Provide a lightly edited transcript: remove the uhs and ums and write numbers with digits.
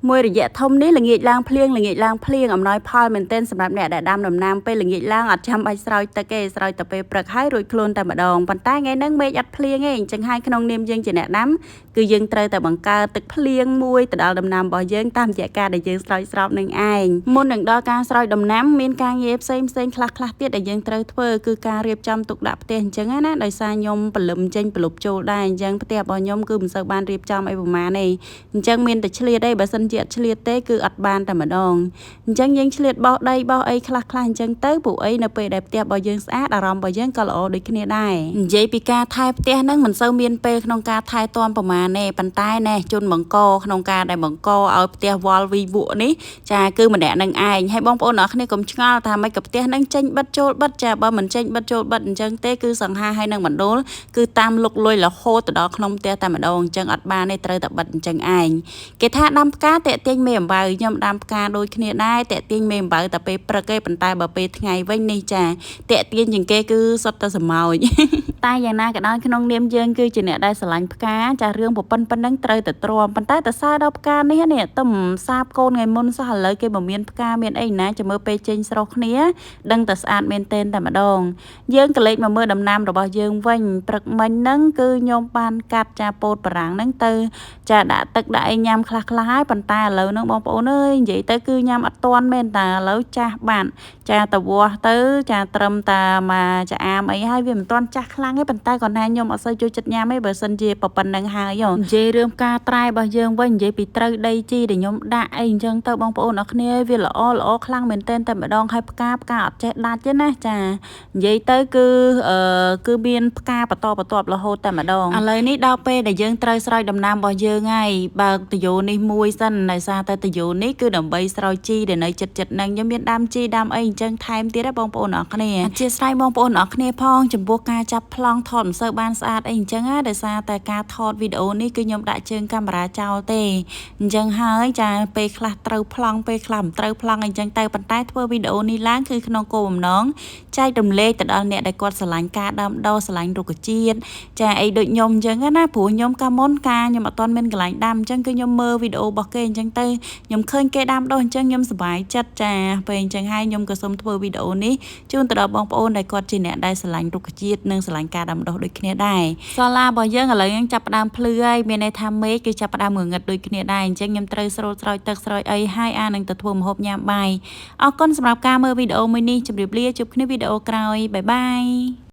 មួយរយៈធំនេះល្ងាចឡើងភ្លៀងល្ងាចឡើងភ្លៀងអំណោយផលមែនទែនសម្រាប់អ្នកដែលដាំដំណាំពេលល្ងាចឡើងអត់ចាំបាច់ស្រោចទឹកទេស្រោចតែពេលព្រឹកហើយរួចខ្លួនតែម្ដងប៉ុន្តែថ្ងៃហ្នឹងមេឃអត់ភ្លៀងទេអញ្ចឹងហើយក្នុងនាមយើងជាអ្នកដាំគឺយើងត្រូវតែបង្កើតទឹកភ្លៀងមួយទៅដល់ដំណាំរបស់យើងតាមរយៈការដែលយើងស្រោចស្រពនឹងឯងមុននឹងដល់ការស្រោចដំណាំមានការងារផ្សេងផ្សេងខ្លះខ្លះទៀតដែលយើងត្រូវធ្វើគឺការរៀបចំទុកដាក់ផ្ទះអញ្ចឹងណាដោយសារខ្ញុំព្រលឹមចេញប្រលប់ចូលដែរអញ្ចឹងផ្ទះរបស់ខ្ញុំគឺមិនសូវបានរៀបចំអីប្រហែលទេអញ្ចឹងមានតែឆ្លៀតទេបើសិនជាអត់ឆ្លៀតទេគឺអត់បានតែម្ដងអញ្ចឹងយើងឆ្លៀតបោសដីបោសអីខ្លះខ្លះអញ្ចឹងទៅពួកអីនៅពេលដែលផ្ទះរបស់យើងស្អាតអារម្មណ៍របស់យើងក៏ល្អដូចគ្នាដែរនិយាយពីការថែផ្ទះហ្នឹងមិនសូវមានពេលក្នុងការថែទាំប្រមាណទេប៉ុន្តែណែជនបង្កក្នុងការដែលបង្កឲ្យផ្ទះវល់វីវក់នេះចាគឺម្នាក់នឹងឯងហើយបងប្អូនអរគ្នាកុំឆ្ងល់ថាម៉េចក៏ផ្ទះហ្នឹងចេញបិទចូលបិទចាបើមិនចេញបិទចូលបិទអញ្ចឹងទេគឺសង្ហាហើយនឹងបណ្ដូលគឺតាមលុកលុយរហូតទៅដល់ក្នុងផ្ទះតែម្ដងអញ្ចឹងអត់បានទេត្រូវតែបិទអញ្ចឹងឯងគេថាដាំផ្កាតាក់ទាញមេអំបៅខ្ញុំដាំផ្កាដូចគ្នាដែរតាក់ទាញមេអំបៅតែពេលព្រឹកទេប៉ុន្តែបើពេលថ្ងៃវិញនេះចាតាក់ទាញជាងគេគឺសុទ្ធតែសម្ោច តែយ៉ាងណាក៏ដោយក្នុងនាមយើងគឺជាអ្នកដែលស្រឡាញ់ផ្កាចារឿងប្រពន្ធប៉ុណ្ណឹងត្រូវតែទ្រាំប៉ុន្តែតសើដល់ផ្កានេះនេះទំសាបកូនថ្ងៃមុនសោះឥឡូវគេមិនមានផ្កាមានអីណាចាំមើលពេលចេញស្រុះគ្នាដឹងតែស្អាតមែនទែនតែម្ដងយើងក៏លេចមកមើលដំណាំរបស់យើងវិញព្រឹកមិញហ្នឹងគឺខ្ញុំបានកាត់ចាពោតបារាំងហ្នឹងទៅចាដាក់ទឹកដាក់អីញ៉ាំខ្លះខ្លះហើយប៉ុន្តែឥឡូវហ្នឹងបងប្អូនអើយនិយាយទៅគឺញ៉ាំអត់ទាន់មែនតាឥឡូវចាស់បានចាទៅវាស់ទៅចាត្រឹមតាមកចាអាមអីហើយវាមិនទាន់ចាស់ខ្លាំងទេប៉ុន្តែគាត់ថាខ្ញុំអត់សូវចូលចិត្តញ៉ាំទេបើសិនជាប៉ុណ្្នឹងហើយនិយាយរឿងផ្កាត្រែរបស់យើងវិញនិយាយពីត្រូវដីជីដែលខ្ញុំដាក់អីអញ្ចឹងទៅបងប្អូនអរគ្នាវាល្អល្អខ្លាំងមែនទែនតែម្ដងហើយផ្កាផ្កាអត់ចេះដាច់ទេណាចានិយាយទៅគឺអឺគឺមានផ្កាបន្តបន្ទាប់រហូតតែម្ដងឥឡូវនេះដល់ពេលដែលយើងត្រូវស្រោចដំណាំរបស់យើងហើយបើកតយោនេះមួយសិនដោយសារតែតយោនេះគឺដើម្បីស្រោចជីដែលនៅចិត្តចិត្តហ្នឹងខ្ញុំមានដាំជីដាំអីអញ្ចឹងថែមទៀតណាបងប្អូនអរគ្នាអធិស្ឋានបងប្អូនអរគ្នាផងចំពោះការចាប់ប្លង់ថតមិនសូវបានស្អាតអីអញ្ចឹងណាដោយសារតែការថតវីដេអូនេះគឺខ្ញុំដាក់ជើងកាមេរ៉ាចោលទេអញ្ចឹងហើយចាពេលខ្លះត្រូវប្លង់ពេលខ្លះមិនត្រូវប្លង់អីចឹងទៅប៉ុន្តែធ្វើវីដេអូនេះឡើងគឺក្នុងគោលបំណងចែករំលែកទៅដល់អ្នកដែលគាត់ស្រឡាញ់ការដាំដុះស្រឡាញ់រុក្ខជាតិចាអីដូចខ្ញុំអញ្ចឹងណាព្រោះខ្ញុំកាលមុនការខ្ញុំអត់ទាន់មានកន្លែងដាំអញ្ចឹងគឺខ្ញុំមើលវីដេអូរបស់គេអញ្ចឹងទៅខ្ញុំឃើញគេដាំដុះអញ្ចឹងខ្ញុំសប្បាយចិត្តចាពេលអញ្ចឹងហើយខ្ញុំក៏សូមធ្វើវីដេអូនេះជូនទៅដល់បងប្អូនដែលគាត់ជាអ្នកដែលស្រឡាញ់រុក្ខជាតិនិងស្រឡាញ់ការដាំដុះដូចគ្នាដែរសាឡារបស់យើងឥឡូវយើងចាប់ផ្ដើមភ្លឺហើយមានន័យថាមេឃគឺចាប់ផ្ដើមងងឹតដូចគ្នាដែរអញ្ចឹងខ្ញុំត្រូវស្រូតស្រោចទឹកស្រោចអីហើយអានឹងទៅធ្វើម្ហូបញ៉ាំបាយអរគុណសម្រាប់ការមើលវីដេអូមួយនេះជម្រាបលាជួបគ្នាវីដេអូក្រោយ bye bye.